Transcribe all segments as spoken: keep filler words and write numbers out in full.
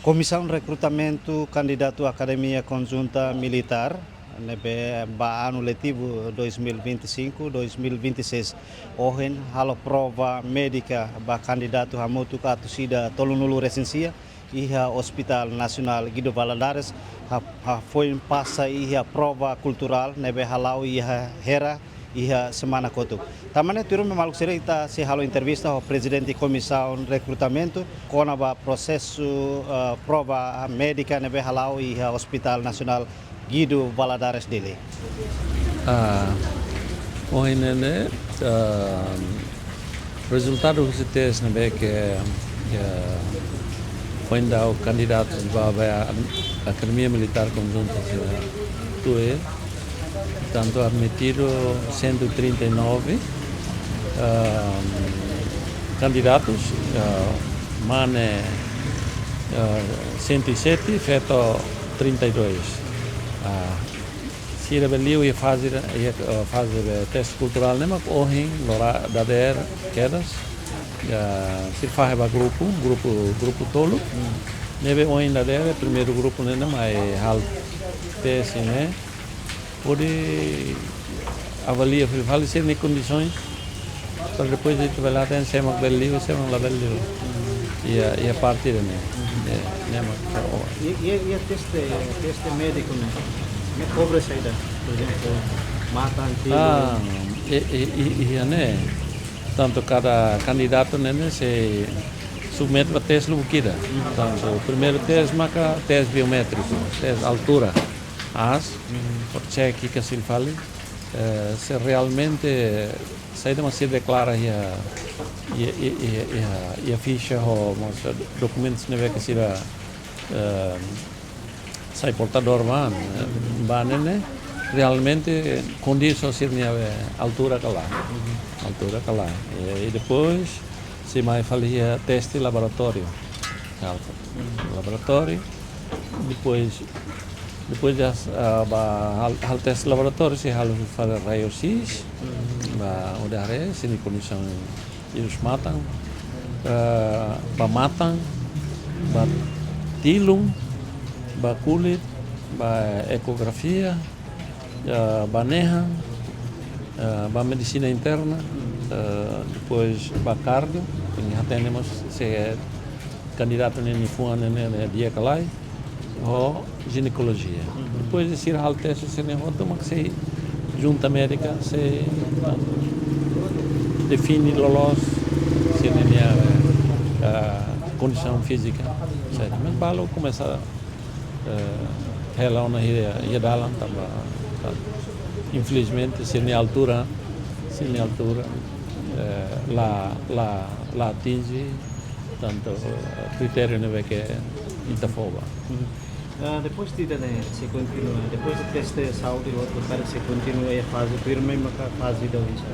Komisaun Rekrutamentu Kandidatu Akademia Konjunta Militár, ne'ebé ba anu letivu dois mil e vinte e cinco, dois mil e vinte e seis, ohin halo prova médika ba kandidatu hamutuk atus ida tolunulu resin sia iha Hospital Nasionál Guido Valadares, ha, hafoin pasa iha prova kulturál ne'ebé hala'o iha Hera iha semana kotuk. Tanba ne'e tuirmai maluk sira, ita sei halo entrevista ho Prezidente Komisaun Rekrutamentu kona-ba prosesu, eh, prova médika ne'ebé hala'o iha Hospital Nasionál Guido Valadares Dili. Ah, ohin ne'e, ah, rezultadu husi teste ne'ebé ke, ke foin dau kandidatu ba, ba Akademia Militár Konjunta sira tuir, tantu admitidu cento e trinta e nove, ah, candidatos, ah, mane, ah, cento e sete, feto trinta e dois. Ah, sira bele liu iha faze, iha, eh, faze de teste kulturál ne'e mak ohin loron dadeer kedas, eh, sira fahe ba grupu, grupu, grupu tolu. Ne'ebé ohin dadeer, primeiru grupu ne'e, ne'e mai halo teste ne'e hodi avalia fali, fali sira-nia kondisoens, para depois ita bele hatene sé mak bele liu, sé mak la bele liu. Iha, iha parte ida-ne'e. Ne'e, ne'e mak, oh. Iha, iha, iha teste, teste médiku ne'e, ne'e kobre saida, por ezemplu, matan, tilun. Ah, i, i, i, iha ne'e. Tantu kada kandidatu ne'e, ne'e sei submete ba teste lubuk ida. Tantu primeiru teste maka teste biométriku, teste altura, aas, por cek katak sira fali, eh, se realmente saida mak sira deklara iha, iha, iha, iha, iha, iha fixa ho mós dokumentus ne'ebé ke sira, eh, sai portadór ba, eh, ba ne'e, ne'e realmente kondiz ho sira-nia, eh, altura ka lae. Altura ka lae. E, e depois sei mai fali iha teste laboratóriu. Laboratóriu. Depois, depois de, ah, ba hal, halo teste laboratóriu, sei halo fali raio-x, ba hodi haree sira-nia kondisaun iha matan, eh, ba matan, ba tilun, ba kulit, ba ekografia, eh, ba nehan, eh, ba medisina interna, eh, depois ba kardio, tenke hatene mós se kandidatu ne'e nia fuan ne'e, ne'e, ne'e di'ak ka lae, ho jinekolojia. Depois de sira halo teste sira-ne'e hotu, mak sei junta médika, sei, ah, define loloos sira-nia, ah, kondisaun fízika. Sei, mas balu komesa, eh, hela ona iha, iha dalan tanba, tanba, infelizmente, sira-nia altura, sira-nia altura, eh, la, la, la atinje tantu, eh, kritériu ne'ebé ke ita fó ba. Ah, depois de ida-ne'e, sei kontinua, depois de teste saúde, o outro cara sei kontinua iha faze, tuirmai maka faze ida oinsá?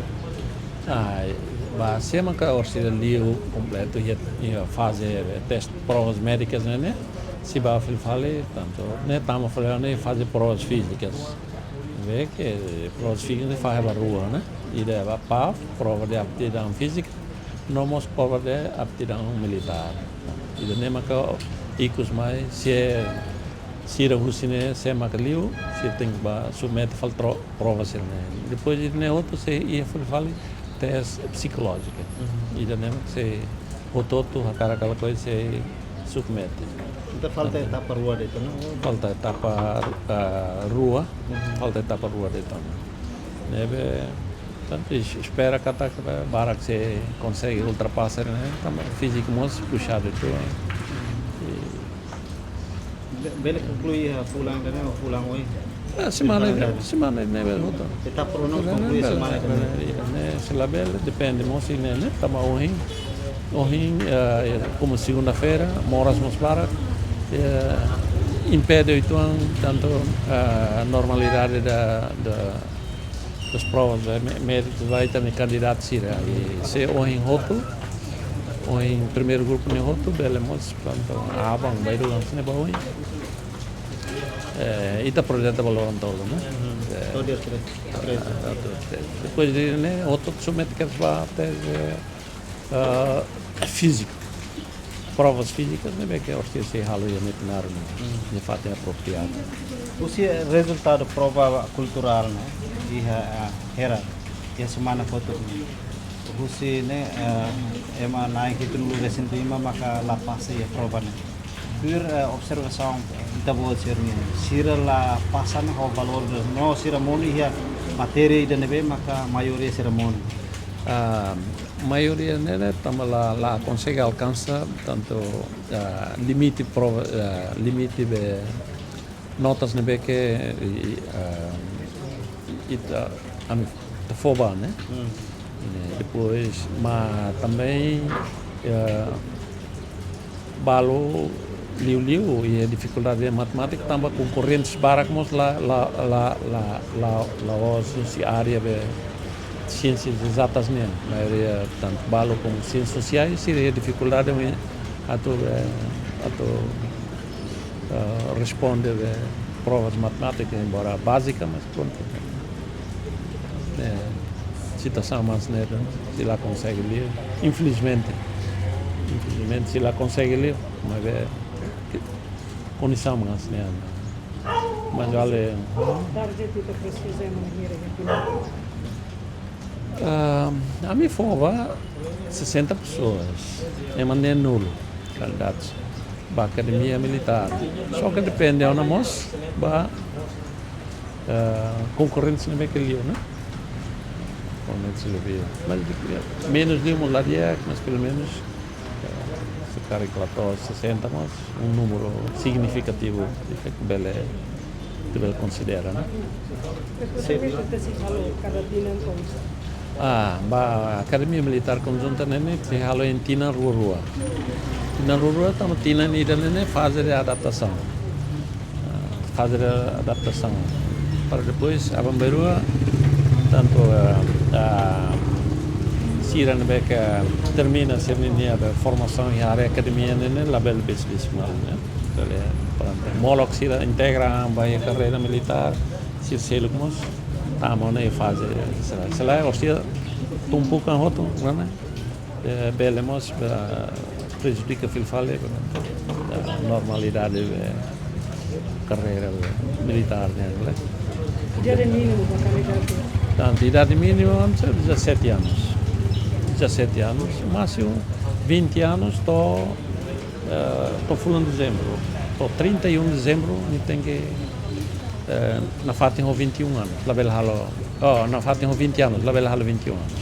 Ah, ba sé maka orsida liu kompletu iha, iha faze, eh, teste provas médikas ne'e, ne'e, sei ba fila fali, tantu, ne'e tama fali ne'e faze provas fízikas. Ne'ebé ke provas fízikas ne'e fahe ba rua, ne'e? Ida ba PAF, prova de aptidão física, no mós prova de aptidão militar. Ida-ne'e maka ikus mai, se sira husi ne'e, sé maka liu, sira tenke ba submete fali tro-, prova sira-ne'e. Depois ida-ne'e hotu sei iha fali, fali teste psikolójika. Ida-ne'e maka sei hotu-hotu hakarak ka lakohi sei submete. Entaun falta etapa rua de'it ona? Falta etapa, ah, rua, falta etapa rua de'it ona. Ne'ebé, tantu es-, espera katak barak sei konsege ultrapasa ne'e, tanba fíziku mós puxadu uitoan. I be-, bele konklui iha fulan ida-ne'e, fulan oin? Eh, semana, semana ne'e bele hotu. Etapa rua konklui semana ida-ne'e. Ne'e, ne'e, se labele, depende mós ne'e, ne'e, tanba ohin, ohin, eh, komu segunda-feira, moras mós barak, eh, impede uitoan tantu, eh, normalidade da, da, das provas, eh, mé-, méritu ba ita-nia kandidatu sira. I se ohin hotu, ohin primeiru grupu ne'e hotu, bele mós, tantu, aban, bainhira hanesan ne'e ba oin. Eh, ita projeta ba loron tolu, ne'e? Eh, todos três. Três. Ah, todos três. Depois de, ne'e, hotu submete kedas ba teste, eh, fíziku. provas fízikas ne'ebé ke orsida sei halo iha Metinaro ne'e, iha fatin apropriadu. Husi rezultadu prova kulturál ne'e, iha, ah, Hera, iha semana kotuk ne'e. Husi ne'e, eh, ema na'in hitunulu-resin-lima maka la pasa iha prova ne'e. Tuir, eh, observasaun ita-boot sira-nian, sira la pasa ne'e ho valór ida, no sira monu iha matéria ida ne'ebé maka maioria sira monu? Ah, maioria ne'e, ne'e tanba la, la konsege alkansa tantu, ah, limite prova, ah, limite be notas ne'ebé ke, i, i, ah, ita, ami, ita fó ba, ne'e? Hmm. Eh, depois, mas também, eh, balu liuliu iha difikuldade matemátika tanba konkorrentes barak mós la, la, la, la, la, la'ós husi área be siénsias ezatas nian. Maioria tantu balu komu siénsias sosiais, sira iha difikuldade atu, eh, atu, eh, responde be provas matemátika, embora bázika, mas prontu. Eh, situasaun mak ne'e, sira la konsege lia, infelizmente. Infelizmente, sira la konsege lia, maibé kondisaun mak ne'e. Mas vale. Target ita presiza ema hira iha Timor? Ah, ami fó ba sessenta pessoas, ema neenulu candidatos ba akademia militár. Só ke depende ona mós ba, eh, konkorrentes ne'ebé ke liu, ne'e? Konkorrentes liu. Mas, eh, menus liu mós la di'ak, mas pelumenus, eh, se karik la to'o sessenta, mas un númeru signifikativu, ita bele, ita bele konsidera, ne'e? Sim. Ita sei halo kada tinan konjunta? Ah, ba akademia militár konjunta ne'e, ne'e sei halo iha tinan rua-rua. Tinan rua-rua, tanba tinan ida ne'e, ne'e faze de adaptasaun. Ah, faze de adaptasaun. Para depois, aban-bainrua, tantu, ah, ah, sira ne'ebé ke termina sira-nia, ah, formasaun iha área akademia ne'e, ne'e labele besik-besik malu, ne'e? Bele, para molok sira integra ba iha karreira militár, sira seluk mós tama ona iha faze sira. Selae, orsida tumpukan hotu, ne'e? Eh, bele mós, eh, prejudika fil fali, eh, normalidade, eh, karreira, eh, militár, ne'e? Idade mínima ba kandidatu? Tantu, idade mínima, vamos dizer, dezassete anos. Dezassete anos, másimu vinte anos, to'o, eh, to'o fulan dezembru. To'o trinta e um de dezembro, nia tenke, eh, nafatin ho vinte e um anos, labele halo, oh, nafatin ho vinte anos, labele halo vinte e um anos.